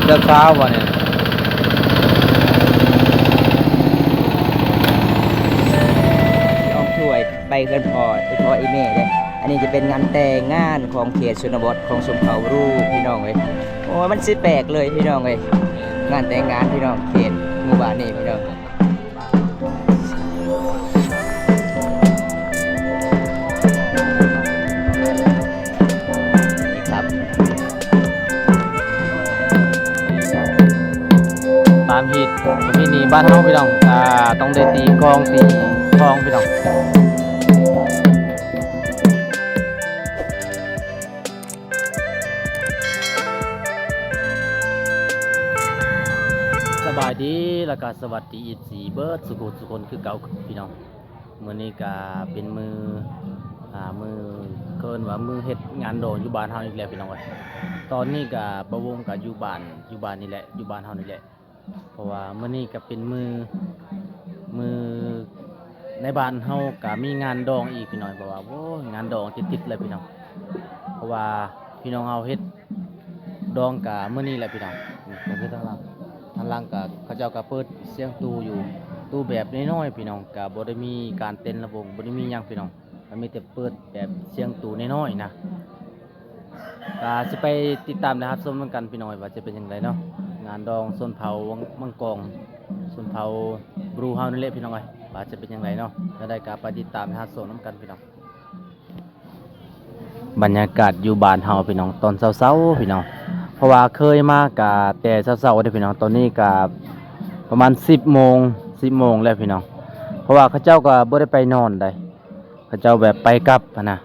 ເຈົ້າສາວບໍ່ນີ້? ນ້ອງຖ້ວຍໄປເຮືອນພໍ່ ໄປພໍ່ອີ່ແມ່ເດ້. ອັນນີ້ຈະເປັນງານແຕ່ງງານຂອງເຂດຊົນນະບົດຂອງຊົນເຜົ່າຣູ ພີ່ນ້ອງເອີຍ. ໂອ້ຍ ມັນຊິແປກເລີຍ ພີ່ນ້ອງເອີຍ ງານແຕ່ງງານ ພີ່ນ້ອງ ເຂດໝູ່ບ້ານນີ້ ພີ່ນ້ອງ. ຕາມຮີດປະເພນີບ້ານເຮົາ ພີ່ນ້ອງ ອ່າ ຕ້ອງໄດ້ຕີກອງຕີຂອງ ພີ່ນ້ອງ. ສະບາຍດີ ແລ້ວກະສະຫວັດດີ ເອັຟຊີ ເບິດສູ່ຜູ້ສູ່ຄົນຄືເກົ່າ ພີ່ນ້ອງ. ມື້ນີ້ກະເປັນມື້ ອ່າ ມື້ ເອີ້ນວ່າມື້ເຮັດງານດອງຢູ່ບ້ານເຮົາອີກແລ້ວ ພີ່ນ້ອງເອີຍ. ຕອນນີ້ກະປະວົງກະຢູ່ບ້ານ ຢູ່ບ້ານນີ້ແຫຼະ ຢູ່ບ້ານເຮົານີ້ແຫຼະ. ເພາະວ່າມື້ນີ້ກະເປັນມື້ ມື້ໃນບ້ານເຮົາກະມີງານດອງອີກ ພີ່ນ້ອງ ເພາະວ່າ ໂອ້ຍ ງານດອງຕິດໆເລີຍ ພີ່ນ້ອງ. ເພາະວ່າພີ່ນ້ອງເຮົາເຮັດດອງກະມື້ນີ້ແຫຼະ ພີ່ນ້ອງ. ນີ້ກະຄືທາງຫຼັງ ທາງຫຼັງກະເຂົາເຈົ້າກະເປີດສຽງຕູ້ຢູ່ ຕູ້ແບບນ້ອຍໆ ພີ່ນ້ອງ ກະບໍ່ໄດ້ມີການເຕັ້ນລຳວົງ ບໍ່ໄດ້ມີຫຍັງ ພີ່ນ້ອງ. ກະມີແຕ່ເປີດແບບສຽງຕູ້ນ້ອຍໆນະ. ກະຊິໄປຕິດຕາມ ແລະ ຮັບຊົມນຳກັນ ພີ່ນ້ອງ ວ່າຈະເປັນຈັ່ງໃດເນາະ ງານດອງຊົນເຜົ່າມັງກອງ ຊົນເຜົ່າບຣູເຮົານີ້ແຫຼະ ພີ່ນ້ອງເອີຍ ວ່າຈະເປັນຈັ່ງໃດເນາະ. ແນວໃດກະໄປຕິດຕາມ ແລະ ຮັບຊົມນຳກັນ ພີ່ນ້ອງ. ບັນຍາກາດຢູ່ບ້ານເຮົາ ພີ່ນ້ອງ ຕອນເຊົ້າໆ ພີ່ນ້ອງ ເພາະວ່າເຄີຍມາກະແຕ່ເຊົ້າໆເດ້ ພີ່ນ້ອງ. ຕອນນີ້ກະປະມານສິບໂມງ ສິບໂມງແລ້ວ ພີ່ນ້ອງ. ເພາະວ່າເຂົາເຈົ້າກະບໍ່ໄດ້ໄປນອນໃດ ເຂົາເຈົ້າແບບໄປກັບຫັ້ນນະ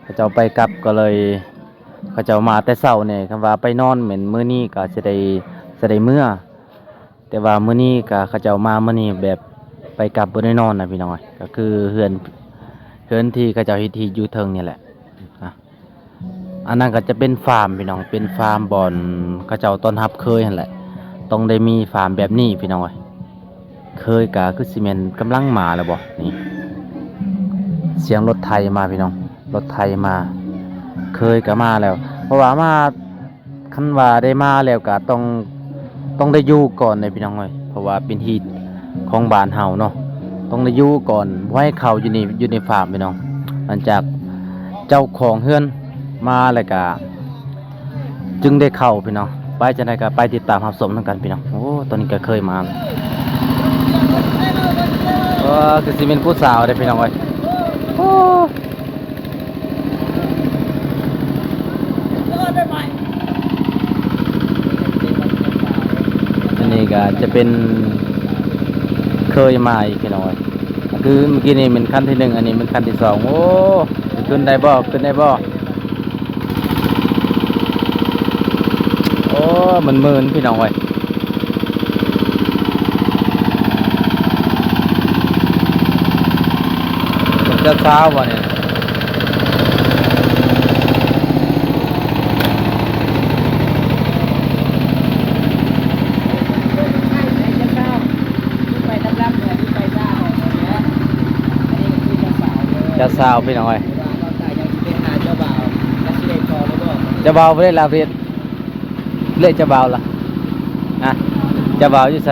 ເຂົາເຈົ້າໄປກັບ ກໍເລີຍເຂົາເຈົ້າມາແຕ່ເຊົ້ານີ້. ຄັນວ່າໄປນອນແມ່ນມື້ນີ້ກໍຊິໄດ້ ຊິໄດ້ເມືອ ແຕ່ວ່າມື້ນີ້ກໍເຂົາເຈົ້າມາມື້ນີ້ແບບໄປກັບ ບໍ່ໄດ້ນອນນະ ພີ່ນ້ອງເອີຍ. ກໍຄືເຮືອນ ເຮືອນທີ່ເຂົາເຈົ້າເຮັດຮີດຢູ່ເທິງນີ້ແຫຼະນະ. ອັນນັ້ນກໍຈະເປັນຟາມ ພີ່ນ້ອງ ເປັນຟາມບ່ອນເຂົາເຈົ້າຕ້ອນຮັບເຄີຍຫັ້ນແຫຼະ. ຕ້ອງໄດ້ມີຟາມແບບນີ້ ພີ່ນ້ອງເອີຍ. ເຄີຍກະຄືຊິແມ່ນກຳລັງມາແລ້ວບໍ່ ນີ້ ສຽງລົດໄຖມາ ພີ່ນ້ອງ ລົດໄຖມາ. ເຄີຍກະມາແລ້ວ ເພາະວ່າມາ ຄັນວ່າໄດ້ມາແລ້ວກະຕ້ອງ ຕ້ອງໄດ້ຢູ່ກ່ອນເດ້ ພີ່ນ້ອງເອີຍ ເພາະວ່າເປັນຮີດຂອງບ້ານເຮົາເນາະ. ຕ້ອງໄດ້ຢູ່ກ່ອນ ບໍ່ໃຫ້ເຂົ້າຢູ່ໃນ ຢູ່ໃນຟາມ ພີ່ນ້ອງ. ຫຼັງຈາກເຈົ້າຂອງເຮືອນມາແລ້ວກະ ຈຶ່ງໄດ້ເຂົ້າ ພີ່ນ້ອງ. ໄປຈັ່ງໃດກໍໄປຕິດຕາມຮັບຊົມນຳກັນ ພີ່ນ້ອງ. ໂອ້ ຕອນນີ້ກໍເຄີຍມາ ເອີ ຄືຊິແມ່ນຜູ້ສາວເດ້ ພີ່ນ້ອງເອີຍ. ໂອ້ ອັນນີ້ກໍຈະເປັນເຄີຍມາອີກ ພີ່ນ້ອງເອີຍ. ຄືເມື່ອກີ້ນີ້ແມ່ນຄັນທີໜຶ່ງ ອັນນີ້ແມ່ນຄັນທີສອງ. ໂອ້ ຂຶ້ນໄດ້ບໍ່ ຂຶ້ນໄດ້ບໍ່? ໂອ້ ມັນມື່ນ ພີ່ນ້ອງເອີຍ. ເຈົ້າສາວບໍ່ນີ້? ເຈົ້າສາວ ພີ່ນ້ອງເອີຍ. ເຈົ້າບ່າວບໍ່ໄດ້ລາວເຮັດ ເລະເຈົ້າບ່າວລະ ຮະ ເຈົ້າບ່າວຢູ່ໃສ?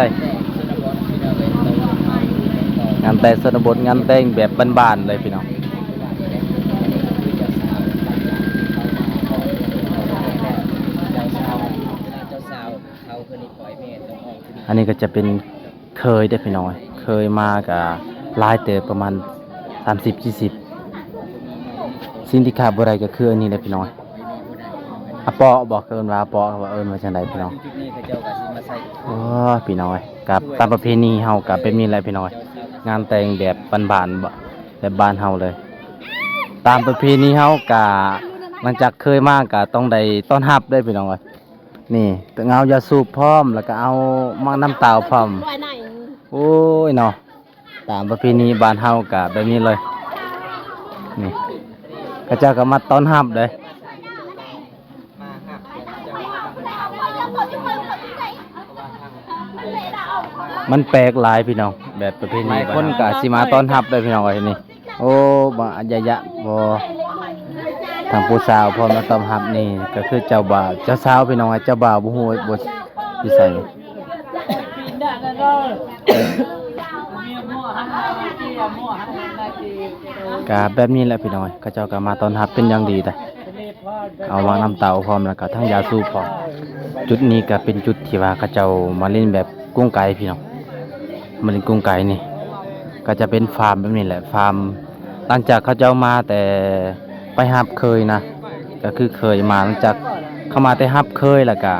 ງານແຕ່ງຊົນນະບົດ ງານແຕ່ງແບບບ້ານໆເລີຍ ພີ່ນ້ອງ. ອັນນີ້ກໍຈະເປັນ ເຄີຍເດ້ພີ່ນ້ອງເອີຍ ເຄີຍມາກະຫຼາຍເຕີບ ປະມານສາມສິບ ສີ່ສິບ. ສິ່ງທີ່ຂາດບໍ່ໄດ້ກໍຄືອັນນີ້ແຫຼະພີ່ນ້ອງເອີຍ ອາເປາະບໍ ເອີ້ນວ່າອາເປາະ ວ່າເອີ້ນວ່າຈັ່ງໃດພີ່ນ້ອງ. ໂອ້ ພີ່ນ້ອງເອີຍ ກັບຕາມປະເພນີເຮົາກໍແບບນີ້ແຫຼະພີ່ນ້ອງເອີຍ ງານແຕ່ງແບບບ້ານໆ ແບບບ້ານເຮົາເລີຍ. ຕາມປະເພນີເຮົາກະ ຫຼັງຈາກເຄີຍມາກະຕ້ອງໄດ້ຕ້ອນຮັບເດ້ພີ່ນ້ອງເອີຍ. ນີ້ ເອົາຢາສູບພ້ອມ ແລ້ວກໍເອົາໝາກນ້ຳຕາວພ້ອມ. ໂອ້ຍເນາະ ຕາມປະເພນີບ້ານເຮົາກະແບບນີ້ເລີຍ. ນີ້ ເຂົາເຈົ້າກໍມາຕ້ອນຮັບເດ້. ມັນແປກຫຼາຍພີ່ນ້ອງ ແບບປະເພນີ ຫຼາຍຄົນກະຊິມາຕ້ອນຮັບເດ້ພີ່ນ້ອງເອີຍ. ນີ້ ໂອ້ ບາ ອາຍະຍະ ບໍ່ ທາງຜູ້ສາວພ້ອມມາຕ້ອນຮັບ. ນີ້ກໍຄືເຈົ້າບ່າວ ເຈົ້າສາວພີ່ນ້ອງເອີຍ ເຈົ້າບ່າວບໍ່ຮູ້ ບໍ່ ຢູ່ໃສ? ກະແບບນີ້ແຫຼະພີ່ນ້ອງເອີຍ, ເຂົາເຈົ້າກະມາຕ້ອນຮັບເປັນຢ່າງດີເດ້, ເອົາໝາກນ້ຳເຕົ້າພ້ອມ ແລ້ວກະທັງຢາສູບພ້ອມ. ຈຸດນີ້ກະເປັນຈຸດທີ່ວ່າເຂົາເຈົ້າມາຫຼິ້ນແບບກຸ້ງໄກ່ພີ່ນ້ອງ, ມາຫຼິ້ນກຸ້ງໄກ່ນີ້ ກະຈະເປັນຟາມແບບນີ້ແຫຼະ, ຟາມ ຫຼັງຈາກເຂົາເຈົ້າມາແຕ່ໄປຮັບເຂີຍນະ, ກະຄືເຂີຍມາ ຫຼັງຈາກເຂົາມາແຕ່ຮັບເຂີຍ ແລ້ວກະ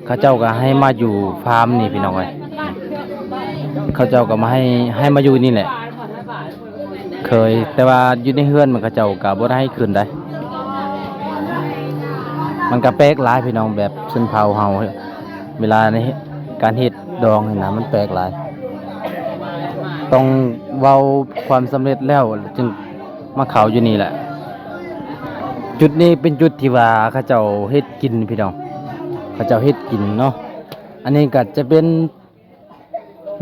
ເຂົາເຈົ້າກະໃຫ້ມາຢູ່ຟາມນີ້ພີ່ນ້ອງເອີຍ, ເຂົາເຈົ້າກະມາໃຫ້ ໃຫ້ມາຢູ່ນີ້ແຫຼະ ເຂີຍ, ແຕ່ວ່າຢູ່ໃນເຮືອນມັນເຂົາເຈົ້າກະບໍ່ໄດ້ໃຫ້ຂຶ້ນໃດ. ມັນກະແປກຫຼາຍພີ່ນ້ອງ, ແບບຊົນເຜົ່າເຮົາ ເວລາໃນການເຮັດດອງນີ້ນະ ມັນແປກຫຼາຍ, ຕ້ອງເວົ້າຄວາມສຳເລັດແລ້ວຈຶ່ງມາເຂົ້າຢູ່ນີ້ແຫຼະ. ຈຸດນີ້ເປັນຈຸດທີ່ວ່າເຂົາເຈົ້າເຮັດກິນພີ່ນ້ອງ, ເຂົາເຈົ້າເຮັດກິນເນາະ. ອັນນີ້ກະຈະເປັນ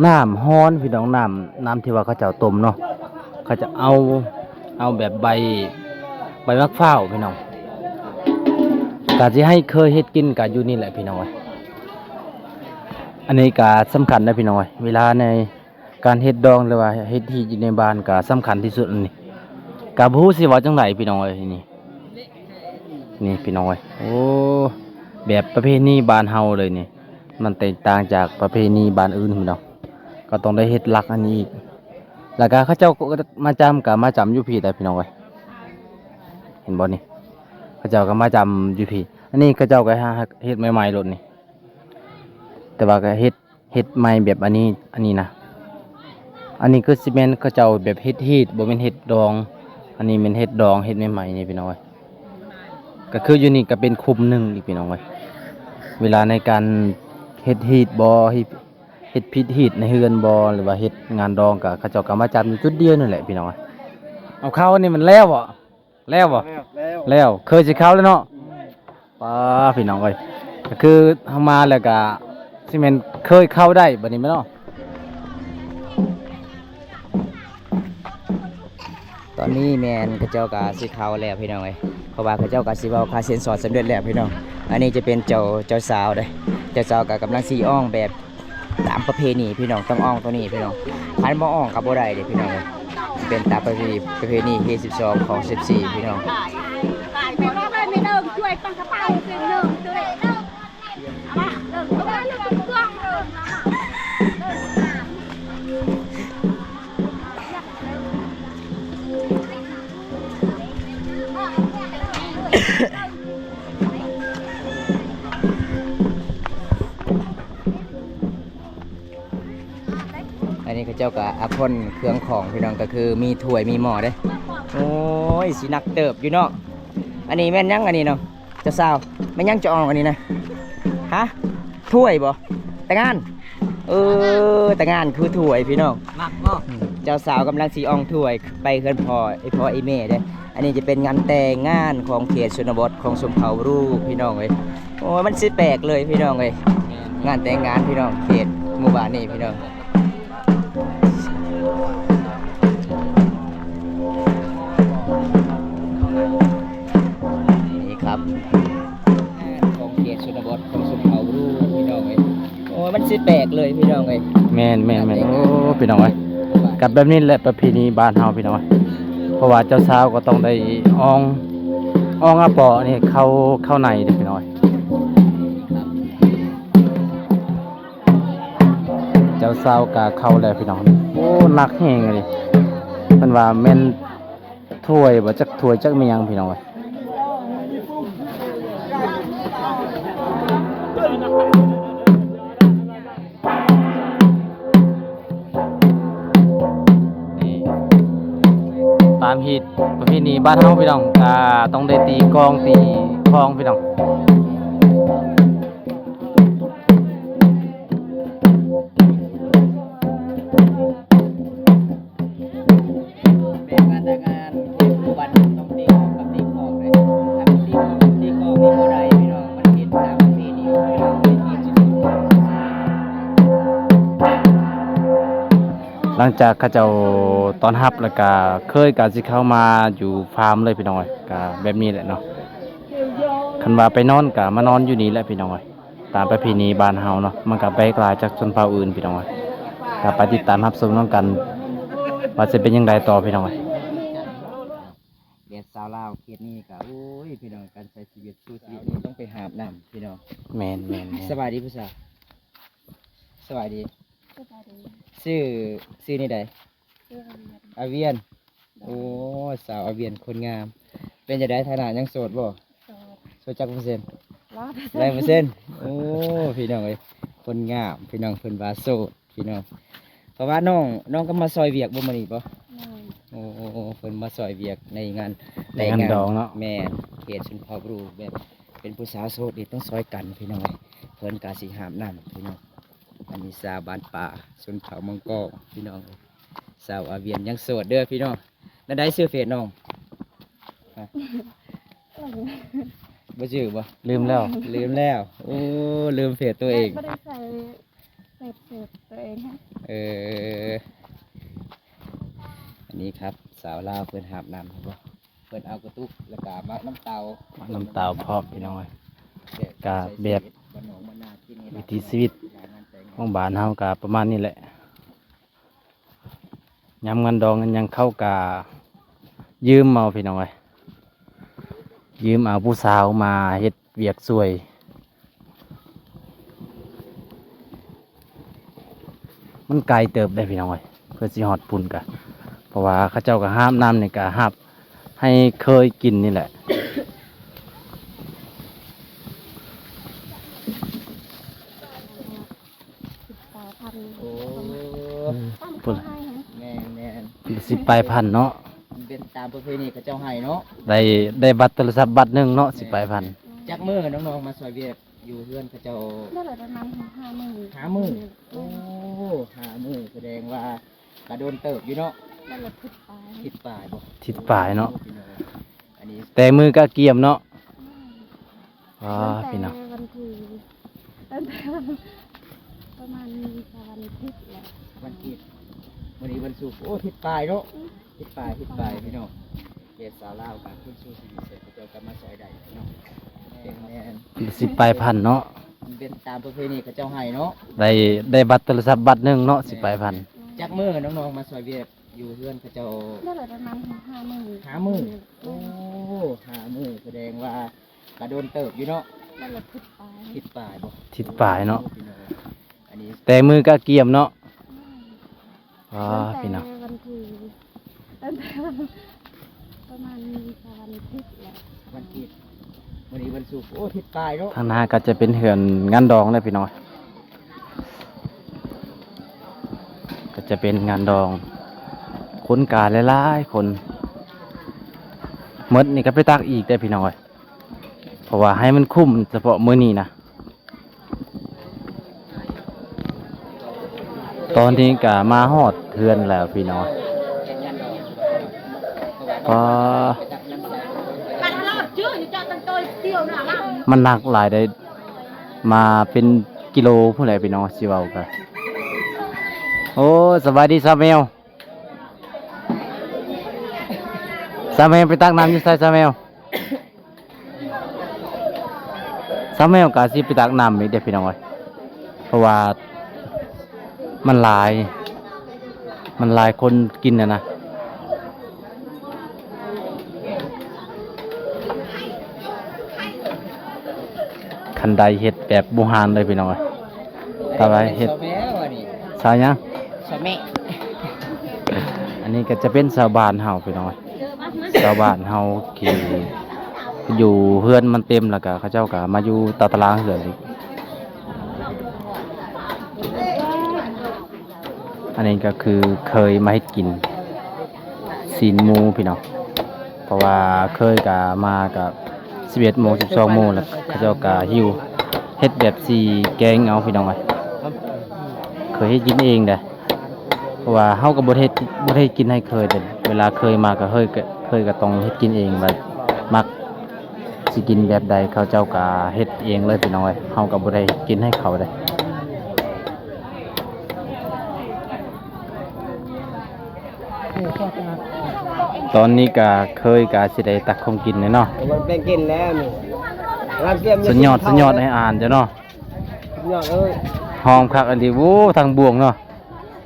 ນ້ຳຮ້ອນພີ່ນ້ອງ, ນ້ຳ ນ້ຳທີ່ວ່າເຂົາເຈົ້າຕົ້ມເນາະ, ເຂົາຈະເອົາ ເອົາແບບໃບ ໃບໝາກພ້າວພີ່ນ້ອງ, ກະຊິໃຫ້ເຂີຍເຮັດກິນກະຢູ່ນີ້ແຫຼະພີ່ນ້ອງເອີຍ. ອັນນີ້ກະສຳຄັນນະພີ່ນ້ອງເອີຍ, ເວລາໃນການເຮັດດອງ ຫຼືວ່າເຮັດຮີດຢູ່ໃນບ້ານກະສຳຄັນທີ່ສຸດ. ອັນນີ້ກະບໍ່ຮູ້ຊິເວົ້າຈັ່ງໃດພີ່ນ້ອງເອີຍ, ນີ້ ນີ້ພີ່ນ້ອງເອີຍ, ໂອ້ ແບບປະເພນີບ້ານເຮົາເລີຍນີ້, ມັນແຕກຕ່າງຈາກປະເພນີບ້ານອື່ນພີ່ນ້ອງ, ກະຕ້ອງໄດ້ເຮັດຫຼັກອັນນີ້ອີກ. ແລ້ວກະເຂົາເຈົ້າກະມາຈຳ ກະມາຈຳຢູ່ພີ້ແຫຼະພີ່ນ້ອງເອີຍ, ເຫັນບໍ່ນີ້, ເຂົາເຈົ້າກະມາຈຳຢູ່ພີ້. ອັນນີ້ເຂົາເຈົ້າກະຫາເຮັດໃໝ່ໆໂລດນີ້, ແຕ່ວ່າກະເຮັດ ເຮັດໃໝ່ແບບອັນນີ້ ອັນນີ້ນະ, ອັນນີ້ຄືຊິແມ່ນເຂົາເຈົ້າແບບເຮັດຮີດ ບໍ່ແມ່ນເຮັດດອງ. ອັນນີ້ແມ່ນເຮັດດອງ ເຮັດໃໝ່ໆນີ້ພີ່ນ້ອງເອີຍ. ກະຄືຢູ່ນີ້ກະເປັນຄຸ້ມໜຶ່ງອີກພີ່ນ້ອງເອີຍ, ເວລາໃນການເຮັດຮີດບໍ່ ເຮັດ ເຮັດພິດຮີດໃນເຮືອນບໍ່ ຫຼືວ່າເຮັດງານດອງ ກະເຂົາເຈົ້າກະມາຈັດຢູ່ຈຸດດຽວນັ້ນແຫຼະພີ່ນ້ອງເອີຍ. ເອົາ ເຂົ້ານີ້ມັນແລ້ວບໍ່? ແລ້ວບໍ່? ແລ້ວ ແລ້ວ ເຄີຍຊິເຂົ້າແລ້ວເນາະ. ອືມ ປ້າ ພີ່ນ້ອງເອີຍ, ກະຄືເຮົາມາແລ້ວກະຊິແມ່ນເຄີຍເຂົ້າໄດ້ບັດນີ້ແມ່ນເນາະ. ຕອນນີ້ແມ່ນເຂົາເຈົ້າກະຊິເຂົ້າແລ້ວພີ່ນ້ອງເອີຍ, ເພາະວ່າເຂົາເຈົ້າກະຊິເວົ້າຄ່າສິນສອດສຳເລັດແລ້ວພີ່ນ້ອງ. ອັນນີ້ຈະເປັນເຈົ້າ ເຈົ້າສາວເດ້, ເຈົ້າສາວກະກຳລັງຊິອ້ອງແບບ ຕາມປະເພນີພີ່ນ້ອງ, ຕ້ອງອ້ອງໂຕນີ້ພີ່ນ້ອງ, ຄັນບໍ່ອ້ອງກະບໍ່ໄດ້ເດ້ພີ່ນ້ອງເອີຍ. ເປັນຕາມປະເພນີ ປະເພນີຮີດສິບສອງ ຂອງສິບສີ່ພີ່ນ້ອງ. ອັນນີ້ເຂົາເຈົ້າກະອາຄົນເຄື່ອງຂອງພີ່ນ້ອງ, ກະຄືມີຖ້ວຍມີໝໍ້ເດ້. ໂອ້ຍ ຊິໜັກເຕີບຢູ່ເນາະ. ອັນນີ້ແມ່ນຫຍັງອັນນີ້ເນາະ ເຈົ້າສາວ? ແມ່ນຫຍັງຈະອອກອັນນີ້ນະ? ຮະ? ຖ້ວຍບໍ່? ແຕ່ງງານ? ເອີ ແຕ່ງງານຄືຖ້ວຍພີ່ນ້ອງ. ມັກບໍ່? ອືມ ເຈົ້າສາວກຳລັງຊິອອງຖ້ວຍໄປເຮືອນພໍ່ ອີ່ພໍ່ອີ່ແມ່ເດ້. ອັນນີ້ຈະເປັນງານແຕ່ງງານຂອງເຂດຊົນນະບົດຂອງຊົນເຜົ່າຣູພີ່ນ້ອງເອີຍ. ໂອ້ຍ ມັນຊິແປກເລີຍພີ່ນ້ອງເອີຍ, ງານແຕ່ງງານພີ່ນ້ອງ ເຂດໝູ່ບ້ານນີ້ພີ່ນ້ອງ. ນີ້ຄັບ ງານຂອງເຂດຊົນນະບົດຂອງຊົນເຜົ່າຣູພີ່ນ້ອງເອີຍ. ໂອ້ຍ ມັນຊິແປກເລີຍພີ່ນ້ອງເອີຍ. ແມ່ນໆໆ ໂອ້ ພີ່ນ້ອງເອີຍ, ກັບແບບນີ້ແຫຼະປະເພນີບ້ານເຮົາພີ່ນ້ອງເອີຍ. ເພາະວ່າເຈົ້າສາວກໍຕ້ອງໄດ້ອອງ ອອງອາປໍນີ້ເຂົ້າ ເຂົ້າໃນເດ້ພີ່ນ້ອງເອີຍ. ເຈົ້າສາວກະເຂົ້າແລ້ວພີ່ນ້ອງ. ໂອ້ ໜັກແຮງອີ່ຫຼີ, ເພິ່ນວ່າແມ່ນ ຖ້ວຍບໍ່ ຈັກຖ້ວຍຈັກແມ່ນຫຍັງພີ່ນ້ອງເອີຍ. ນີ້ ຕາມຮີດປະເພນີບ້ານເຮົາພີ່ນ້ອງ, ກະຕ້ອງໄດ້ຕີກອງຕີຄອງພີ່ນ້ອງ. ແມ່ນງານແຕ່ງງານ ເຂດໝູ່ບ້ານຕ້ອງຕີກອງກັບຕີຄອງເດ້. ຖ້າບໍ່ຕີກອງ ຕີຄອງນີ້ບໍ່ໄດ້ພີ່ນ້ອງ, ມັນຜິດຕາມປະເພນີຂອງເຂົາເຈົ້າ. ຫຼັງຈາກເຂົາເຈົ້າຕ້ອນຮັບແລ້ວກະ ເຂີຍກະຊິເຂົ້າມາຢູ່ຟາມເລີຍພີ່ນ້ອງເອີຍ. ກະແບບນີ້ແຫຼະເນາະ, ຄັນວ່າໄປນອນກະມານອນຢູ່ນີ້ແຫຼະພີ່ນ້ອງເອີຍ. ຕາມປະເພນີບ້ານເຮົາເນາະ ມັນກໍແປກຫຼາຍຈາກຊົນເຜົ່າອື່ນພີ່ນ້ອງເອີຍ. ກໍໄປຕິດຕາມຮັບຊົມນຳກັນວ່າຊິເປັນຈັ່ງໃດຕໍ່ພີ່ນ້ອງເອີຍ. ແດດສາວລາວເຂດນີ້ກໍ ໂອ້ຍ ພີ່ນ້ອງ ການໃຊ້ຊີວິດ ສູ້ຊີວິດນີ້ຕ້ອງໄປຫາບນ້ຳພີ່ນ້ອງ. ແມ່ນໆໆ. ສະບາຍດີຜູ້ສາວ. ສະບາຍດີ. ສະບາຍດີ. ຊື່ ຊື່ແນວໃດ? ຊື່ອາວຽນ. ອາວຽນ. ໂດຍ. ໂອ້ ສາວອາວຽນຄົນງາມ. ເປັນຈັ່ງໃດ ຖານະຍັງໂສດບໍ່? ໂສດ. ໂສດຈັກເປີເຊັນ? ຮ້ອຍເປີເຊັນ. ຮ້ອຍເປີເຊັນ. ໂອ້ ພີ່ນ້ອງເອີຍ ຄົນງາມ ພີ່ນ້ອງ ເພິ່ນວ່າໂສດ ພີ່ນ້ອງ. ເພາະວ່ານ້ອງ ນ້ອງກໍມາຊ່ອຍວຽກບໍ່ມື້ນີ້ບໍ່? ແມ່ນ. ໂອ້ ເພິ່ນມາຊ່ອຍວຽກໃນງານ ໃນງານດອງເນາະ. ແມ່ນ ເຂດຊົນເຜົ່າບຣູ ແບບເປັນຜູ້ສາວໂສດນີ້ຕ້ອງຊ່ອຍກັນ ພີ່ນ້ອງເອີຍ. ເພິ່ນກໍຊິຫາບນ້ຳ ພີ່ນ້ອງ. ອັນນີ້ສາວບ້ານປ່າ ຊົນເຜົ່າມັງກອງ ພີ່ນ້ອງເອີຍ. ສາວອາວຽນຍັງໂສດເດີພີ່ນ້ອງ. ແນວໃດຊື່ເຟສນ້ອງ? ຮະ? ບໍ່ຈື່ບໍ່? ລືມແລ້ວ. ລືມແລ້ວ. ໂອ້ ລືມເຟສຕົວເອງ. ບໍ່ໄດ້ໃສ່ເຟສ ເຟສຕົວເອງ. ເອີ ອັນນີ້ຄັບ ສາວລາວເພິ່ນຫາບນ້ຳ ເຫັນບໍ່? ເພິ່ນເອົາກະຕຸກ ແລ້ວກະໝາກນ້ຳເຕົ້າ ໝາກນ້ຳເຕົ້າພ້ອມ ພີ່ນ້ອງເອີຍ. ກະແບບວິຖີຊີວິດຂອງບ້ານເຮົາກະປະມານນີ້ແຫຼະ. ຍາມງານດອງງານຫຍັງເຂົາກະຢືມເອົາ ພີ່ນ້ອງເອີຍ ຢືມເອົາຜູ້ສາວມາເຮັດວຽກຊ່ວຍ. ມັນໄກເຕີບເດ້ພີ່ນ້ອງເອີຍ ເພື່ອຊິຮອດພຸ້ນກະ ເພາະວ່າເຂົາເຈົ້າກະຫາບນ້ຳນີ້ກະຫາບໃຫ້ເຄີຍກິນນີ້ແຫຼະ. ສິບປາຍພັນ. ໂອ້ ຕາມເຂົາໃຫ້ຫັ້ນ. ແມ່ນໆ ສິບປາຍພັນເນາະ. ມັນເປັນຕາມປະເພນີເຂົາເຈົ້າໃຫ້ເນາະ. ໄດ້ ໄດ້ບັດໂທລະສັບບັດໜຶ່ງເນາະ. ແມ່ນໆ. ສິບປາຍພັນ. ຈັກມື້ນ້ອງໆມາຊ່ອຍວຽກຢູ່ເຮືອນເຂົາເຈົ້າ? ໄດ້ປະມານຫ້າມື້. ຫ້າມື້. ແມ່ນ. ໂອ້ ຫ້າມື້ ສະແດງວ່າກະດົນເຕີບຢູ່ເນາະ. ໄດ້ອາທິດປາຍ. ອາທິດປາຍບໍ່? ອາທິດປາຍເນາະ. ໂອ້ ພີ່ນ້ອງ ອັນນີ້ ແຕ່ມືກະກຽມເນາະ. ແມ່ນ. ວ້າ ພີ່ນ້ອງ ຕັ້ງແຕ່ວັນທີ ຕັ້ງແຕ່ວັນ ປະມານວັນທິດແຫຼະ ວັນທິດ. ມື້ນີ້ວັນສຸກ. ໂອ້ ທິດປາຍເນາະ. ອືມ ທິດປາຍ ທິດປາຍ ພີ່ນ້ອງ. ແບບສາວລາວກະຂຶ້ນສູ່ຊີວິດເຂົາເຈົ້າກະມາຊ່ອຍໄດ້ເນາະ. ແມ່ນໆ ສິບປາຍພັນເນາະ. ມັນເປັນຕາມປະເພນີເຂົາເຈົ້າໃຫ້ເນາະ. ໄດ້ ໄດ້ບັດໂທລະສັບບັດໜຶ່ງເນາະ. ແມ່ນໆ ສິບປາຍພັນ. ຈັກມື້ນ້ອງໆມາຊ່ອຍວຽກຢູ່ເຮືອນເຂົາເຈົ້າ? ໄດ້ປະມານຫ້າມື້. ຫ້າມື້. ແມ່ນ. ໂອ້ ຫ້າມື້ ສະແດງວ່າ ກະດົນເຕີບຢູ່ເນາະ. ໄດ້ອາທິດປາຍ. ອາທິດປາຍບໍ່? ອາທິດປາຍເນາະ. ໂອ້ ພີ່ນ້ອງ ອັນນີ້ ແຕ່ມືກະກຽມເນາະ. ແມ່ນ. ວ້າ ພີ່ນ້ອງ ຕັ້ງແຕ່ວັນທີ ຕັ້ງແຕ່ວັນ ປະມານວັນທິດແຫຼະ ວັນທິດ. ມື້ນີ້ວັນສຸກ. ໂອ້ ທິດປາຍເນາະ. ທາງໜ້າກະຈະເປັນເຮືອນງານດອງເດ້ພີ່ນ້ອງ. ກະຈະເປັນງານດອງ ຄົນກະຫຼາຍໆຄົນ. ໝົດນີ້ກະໄປຕັກອີກເດ້ພີ່ນ້ອງເອີຍ. ເພາະວ່າໃຫ້ມັນຄຸ້ມສະເພາະມື້ນີ້ນະ. ຕອນນີ້ກະມາຮອດເຮືອນແລ້ວພີ່ນ້ອງ. ກໍ ມັນໜັກຫຼາຍເດ້. ມາເປັນກິໂລພຸ້ນແຫຼະພີ່ນ້ອງ ຊິເວົ້າກະ. ໂອ້ ສະບາຍດີສາວແມວ. ສາວແມວໄປຕັກນ້ຳຢູ່ໃສສາວແມວ? ສາວແມວກະຊິໄປຕັກນ້ຳອີກເດ້ພີ່ນ້ອງເອີຍ ເພາະວ່າມັນຫຼາຍ ມັນຫຼາຍຄົນກິນຫັ້ນນະ. ຄັນໄດ້ເຮັດແບບບູຮານເລີຍພີ່ນ້ອງເອີຍ. ຖ້າວ່າເຮັດ ສາວແມ່ ສາວຫຍັງ? ສາວແມ່. ອັນນີ້ກໍຈະເປັນຊາວບ້ານເຮົາພີ່ນ້ອງເອີຍ ຊາວບ້ານເຮົາທີ່ຢູ່ເຮືອນມັນເຕັມ ແລ້ວກໍເຂົາເຈົ້າກໍມາຢູ່ຕາຕະລາງເຮືອນອີກ. ອັນນີ້ກໍຄືເຄີຍມາເຮັດກິນຊີ້ນໝູພີ່ນ້ອງ ເພາະວ່າເຄີຍກະມາກະສິບເອັດໂມງ ສິບສອງໂມງ ແລ້ວເຂົາເຈົ້າກະຫິວ ເຮັດແບບຊິແກງເອົາພີ່ນ້ອງເອີຍ. ເຄີຍເຮັດກິນເອງເດ້ ເພາະວ່າເຮົາກໍບໍ່ໄດ້ເຮັດ ບໍ່ໄດ້ເຮັດກິນໃຫ້ເຄີຍເດ້. ເວລາເຄີຍມາກໍເຄີຍ ເຄີຍກໍຕ້ອງເຮັດກິນເອງ ວ່າມັກ ຊິກິນແບບໃດ ເຂົາເຈົ້າກະເຮັດເອງເລີຍພີ່ນ້ອງເອີຍ ເຮົາກະບໍ່ໄດ້ເຮັດກິນໃຫ້ເຂົາເດ້. ຕອນນີ້ກະເຄີຍກະຊິໄດ້ຕັກຂອງກິນແລ້ວເນາະ. ແບ່ງກິນແລ້ວນີ້ ສຸດຍອດ ສຸດຍອດ ໃຫ້ອາຫານເຈົ້າເນາະ. ຍອດເອີຍ ຫອມຄັກອີ່ຫຼີ. ໂອ້ ຜັກບວງເນາະ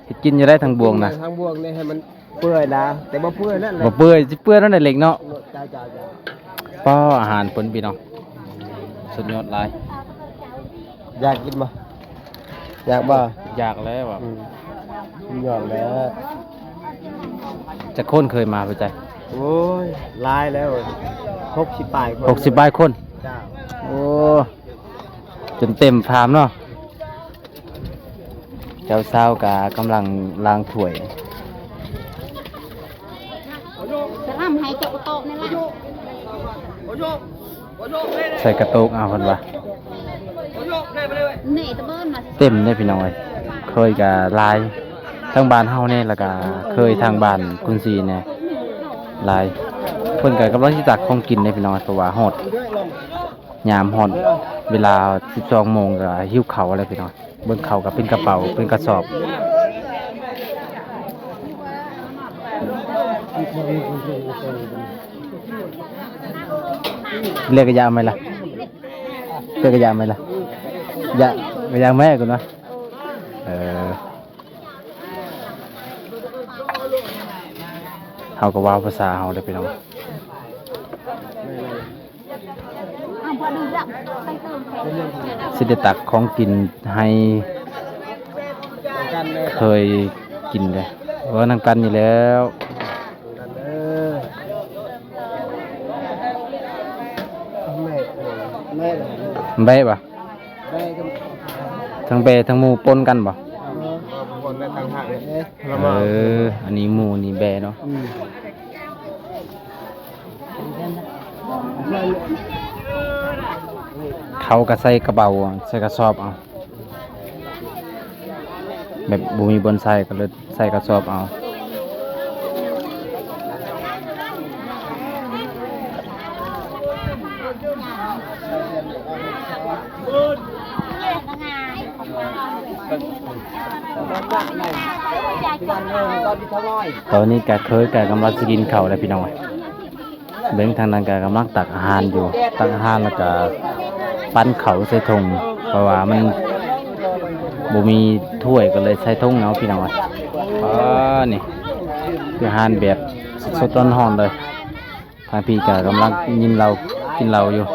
ເຮັດກິນຢູ່ໄດ໋ ຜັກບວງນະ. ຜັກບວງນີ້ໃຫ້ມັນເປື່ອຍນະ ແຕ່ບໍ່ເປື່ອຍນັ້ນແຫຼະ ບໍ່ເປື່ອຍ ຊິເປື່ອຍນັ້ນແຫຼະເລັກເນາະ. ເຈົ້າ ເຈົ້າ ເຈົ້າ ປ້າ ອາຫານເພິ່ນພີ່ນ້ອງ ສຸດຍອດຫຼາຍ. ຢາກກິນບໍ່? ຢາກບໍ່? ຢາກແລ້ວ ອືມ ຍອດແລ້ວ. ຈັກຄົນເຄີຍມາບໍ່ໃຈ? ໂອ້ຍ ຫຼາຍແລ້ວ ຫົກສິບປາຍຄົນ ຫົກສິບປາຍຄົນ. ເຈົ້າ ໂອ້ ຈົນເຕັມຟາມເນາະ. ເຈົ້າສາວກະກຳລັງລ້າງຖ້ວຍ ສະລຳໃຫ້ເຈົ້າກະໂຕະນີ້ລະ ໃສ່ກະໂຕກເອົາເພິ່ນວ່າ. ເຕັມເດ້ພີ່ນ້ອງເອີຍ ເຄີຍກະຫຼາຍ ທັງບ້ານເຮົານີ້ ລະກະເຄີຍທາງບ້ານຄຸນສີແດ່ ຫຼາຍ. ເພິ່ນກະກຳລັງຊິຕັກຂອງກິນເດ້ພີ່ນ້ອງ ເພາະວ່າຮອດ ຍາມຮອດເວລາສິບສອງໂມງກະຫິວເຂົ້າແລ້ວພີ່ນ້ອງ. ເບິ່ງເຂົ້າກະເປັນກະເປົາເປັນກະສອບ. ເລກກະຢາໄໝລະ ເລກກະຢາໄໝລະ ຢາ ກະຢາແມ່ກຸນວະ. ເອີ ເຮົາກະເວົ້າພາສາເຮົາເດ້ພີ່ນ້ອງ. ຊິໄດ້ຕັກຂອງກິນໃຫ້ເຄີຍກິນເດ້ ເວົ້ານຳກັນນີ້ແລ້ວ. ແບະບໍ່? ແບະກັບ ທັງແບະທັງໝູ່ປົນກັນບໍ່? ເອີ ປົນກັນຕ່າງຫາກເດ້. ເອີ ອັນນີ້ໝູ່ ອັນນີ້ແບະເນາະ. ອືມ ເຂົາກະໃສ່ກະເປົາ ໃສ່ກະສອບເອົາ ແບບບໍ່ມີບ່ອນໃສ່ກະເລີຍໃສ່ກະສອບເອົາ. ຕອນນີ້ກະເຄີຍກະກຳລັງຊິກິນເຂົ້າແລ້ວພີ່ນ້ອງ. ເບິ່ງທາງນັ້ນກະກຳລັງຕັກອາຫານຢູ່ ຕັກອາຫານແລ້ວກະປັ້ນເຂົ້າໃສ່ຖົງ ເພາະວ່າມັນບໍ່ມີຖ້ວຍກະເລີຍໃສ່ຖົງເອົາພີ່ນ້ອງ. ອໍ ນີ້ຄືອາຫານແບບສົດໆຮ້ອນໆເລີຍ. ທາງພີ້ກະກຳລັງກິນເຫຼົ້າ ກິນເຫຼົ້າຢູ່.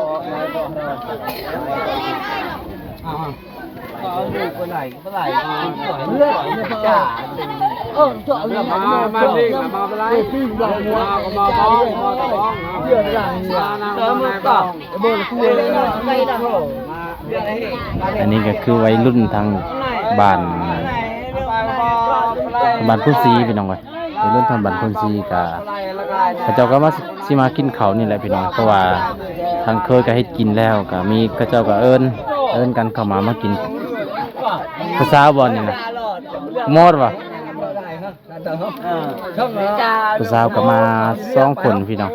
ອັນນີ້ກະຄືໄວລຸ້ນທາງບ້ານ ບ້ານໂພນສີພີ່ນ້ອງເອີຍ. ໄວລຸ້ນທາງບ້ານໂພນສີກະ ເຂົາເຈົ້າກະມາ ຊິມາກິນເຂົ້ານີ້ແຫຼະພີ່ນ້ອງ ເພາະວ່າທາງເຄີຍກະເຮັດກິນແລ້ວ ກະມີເຂົາເຈົ້າກະເອີ້ນ ເອີ້ນກັນເຂົ້າມາ ມາກິນ. ຜູ້ສາວບໍ່ນີ້ນະ ໝົດບໍ່? ຜູ້ສາວກະມາສອງຄົນພີ່ນ້ອງ.